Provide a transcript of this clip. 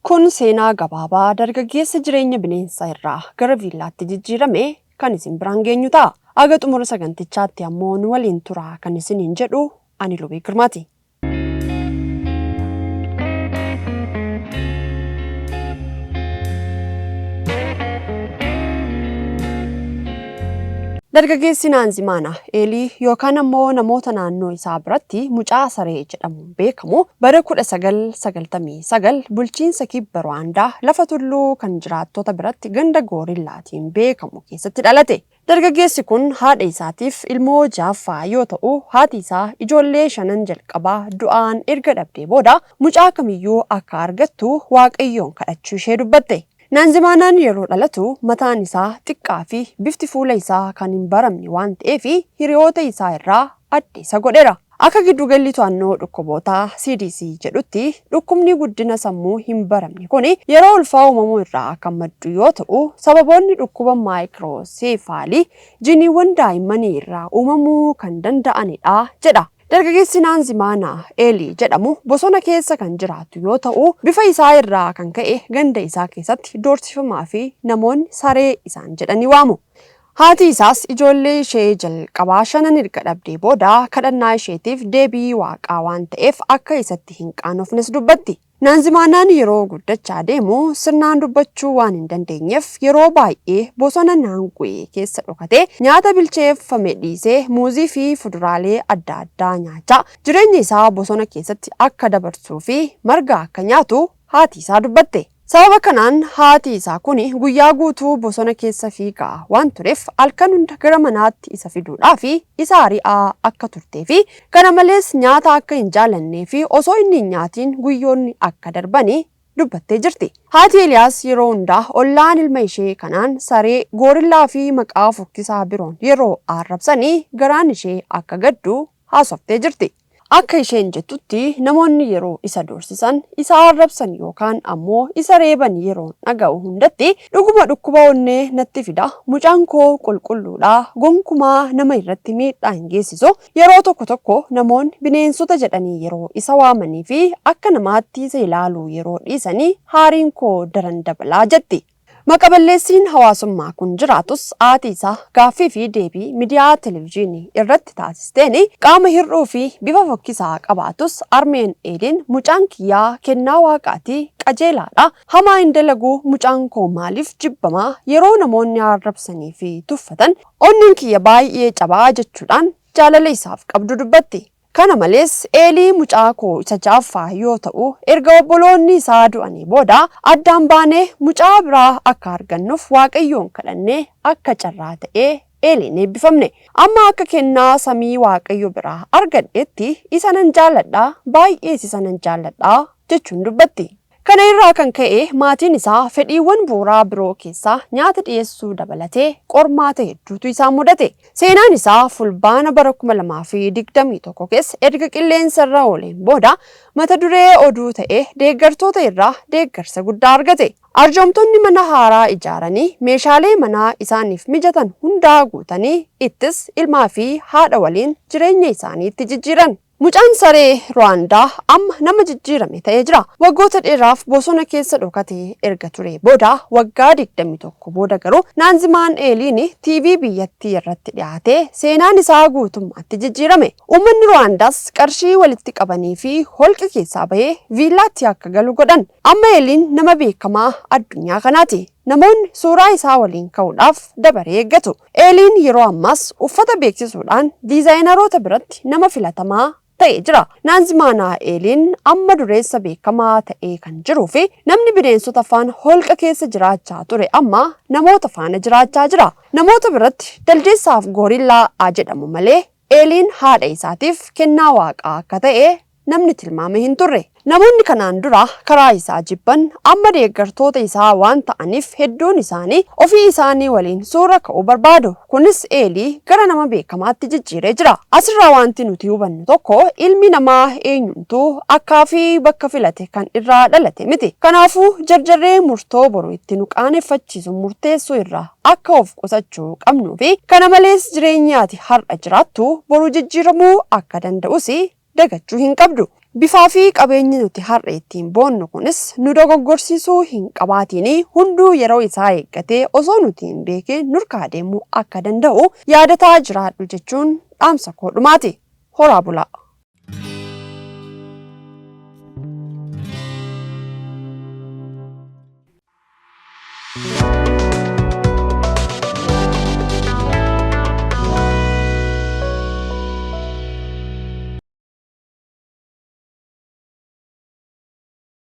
Kun seenaa gabaabaa dargaggeessa jireenya bineensa irraa gara viillaatti jijjiirame kan isin biraan geenyu ta'a. Aga xumura sagantichaatti ammoo nu waliin turaa kan isiniin jedhu ani Lubee Girmaati. Dargaggeessi Naanzimaana Eelii yookaan ammoo namoota naannoo isaa biratti mucaa saree jedhamuun beekamu bara 1999 bulchiinsa kibba Ruwaandaa lafa tulluu kan jiraattota biratti ganda goorillaatiin beekamu keessatti dhalate. Dargaggeessi kun haadha isaatiif ilmoo ja'affaa yoo ta'u, haati isaa ijoollee shanan jalqabaa du'aan erga dhabdee booda mucaa kamiyyuu akka argattu Waaqayyoon kadhachuu ishee dubbatte. Naanzimaanaan yeroo dhalatu mataan isaa xiqqaa fi bifti fuula isaa kan hin baramne waan ta'eef hiriyoota isaa irraa adda isa godheera. Akka Giddugalli To'annoo Dhukkubootaa, CDC, jedhutti dhukkubni guddina sammuu hin baramne kun yeroo ulfaa uumamuu irraa kan maddu yoo ta'u, sababoonni dhukkuba maayikirooseefaalii jiiniiwwan daa'immanii irraa uumamuu kan danda'anidha jedha. Dargageessi Naanzimaanaa Eelii jedhamu bosona keessa kan jiraatu yoo ta'u, bifa isaa irraa kan ka'e ganda isaa keessatti doorsifamaa fi namoonni saree isaan jedhanii waamu. Haati isaas ijoollee ishee jalqabaa shanan erga dhabdee booda kadhannaa isheetiif deebii waaqaa waan ta'eef akka isatti hin qaanofnes dubbatti. Naanzimaanaan yeroo guddachaa deemu sirnaan dubbachuu waan hin dandeenyeef yeroo baay'ee bosona Naangu'ee keessa dhokatee nyaata bilcheeffame dhiisee muuzii fi fuduraalee adda addaa nyaachaa jireenya isaa bosona keessatti akka dabarsuu fi marga akka nyaatu haati isaa dubbatte. Sababa kanaan haati isaa kuni guyyaa guutuu bosona keessa fiigaa waan tureef halkan hunda gara manaatti isa fiduudhaaf isa ari'aa akka turtee fi kana malees nyaata akka hin jaalannee fi osoo inni hin nyaatiin guyyoonni akka darbani dubbattee jirti. Haati Eeliyaas yeroo hundaa ollaan ilma ishee kanaan saree, goorillaa fi maqaa fokkisaa biroon yeroo arrabsani garaan ishee akka gaddu haasoftee jirti. Akka isheen jettutti namoonni yeroo isa doorsisan, isa arrabsan yookaan ammoo isa reeban yeroon dhaga'u hundatti dhuguma dhukkuba onnee natti fida, mucaan koo qulqulluudha, gonkumaa nama irratti miidhaa hin geessisu, yeroo tokko tokko namoonni bineensota jedhanii yeroo isa waamanii fi akka namaatti isa ilaaluu yeroo dhiisanii haariin koo daran dabalaa jetti. Maqaballeessiin hawaasummaa kun jiraatus haati isaa gaaffii fi deebii midiyaa televizhiinii irratti taasisteen qaama hir'uu fi bifa fokkisaa qabaatus harmeen Eeliin mucaan kiyyaa kennaa waaqaati, qajeelaadha, hamaa hin dalagu, mucaan koo maaliif jibbamaa yeroo namoonni arrabsanii fi tuffatan onneen kiyya baay'ee cabaa jechuudhaan jaalala isaaf qabdu dubbatti. Kana malees, Eelii mucaa koo isa ja'affaa yoo ta'u, erga obboloonni isaa du'anii booda addaan baanee mucaa biraa akka argannuuf Waaqayyoon kadhannee akka carraa ta'ee Eeliin eebbifamne. Amma akka kennaa samii Waaqayyo biraa argadhetti isa nan jaalladha, baay'ees isa nan jaalladha jechuun dubbatti. Kana irraa kan ka'e maatiin isaa fedhiiwwan bu'uuraa biroo keessaa nyaata dhiyeessuu dabalatee qormaata hedduutu isaan mudate. Seenaan isaa Fulbaana bara 2021 keessa erga qilleensa irra ooleen booda mata duree oduu ta'ee deeggartoota irraa deeggarsa guddaa argate. Arjoomtonni mana haaraa ijaaranii meeshaalee manaa isaaniif mijatan hundaa guutanii ittis ilmaa fi haadha waliin jireenya isaaniitti jijjiiran. Mucaan saree Ruwaandaa amma nama jijjiirame ta'ee jira. Waggoota dheeraaf bosona keessa dhokatee erga turee booda waggaa 21 booda garuu Naanzimaan Eeliin TV biyyattii irratti dhiyaatee seenaan isaa guutummaatti jijjiirame. Uummanni Ruwaandaas qarshii walitti qabanii fi holqa keessaa bahee viillaatti akka galu godhan. Amma Eeliin nama beekamaa addunyaa kanaati. Namoonni suuraa isaa waliin ka'uudhaaf dabaree eeggatu. Eeliin yeroo ammaas uffata beeksisuudhaan diizaayinaroota biratti nama filatamaa ta'ee jira. Naanzimaanaa Eeliin amma dureessa beekamaa ta'ee kan jiruu fi namni bineensota faana holqa keessa jiraachaa ture amma namoota faana jiraachaa jira. Namoota biratti daljeessaaf goorillaa haa jedhamu malee Eeliin haadha isaatiif kennaa waaqaa akka ta'e namni tilmaame hin turre. Namoonni kanaan dura karaa isaa jibban amma deeggartoota isaa waan ta'aniif hedduun isaanii ofii isaanii waliin suura ka'uu barbaadu. Kunis Eelii gara nama beekamaatti jijjiiree jira. Asirraa wanti nuti hubannu tokko, ilmi namaa eenyumtuu akkaa fi bakka filate kan irraa dhalate miti. Kanaafuu jarjarree murtoo boru itti nu qaaneffachiisu murteessuu irraa akka of qusachuu qabnuu fi kana malees jireenya ati har'a jiraattu boru jijjiiramuu akka danda'us dagachuu hin qabdu. Bifaa fi qabeenyi nuti har'a ittiin boonnu kunis nu dogoggorsiisuu hin qabaatiin, hunduu yeroo isaa eeggatee osoo nuti hin beekin nurkaa deemuu akka danda'u yaadataa jiraadhu jechuun dhaamsa koo dhumaati. Horaa bulaa.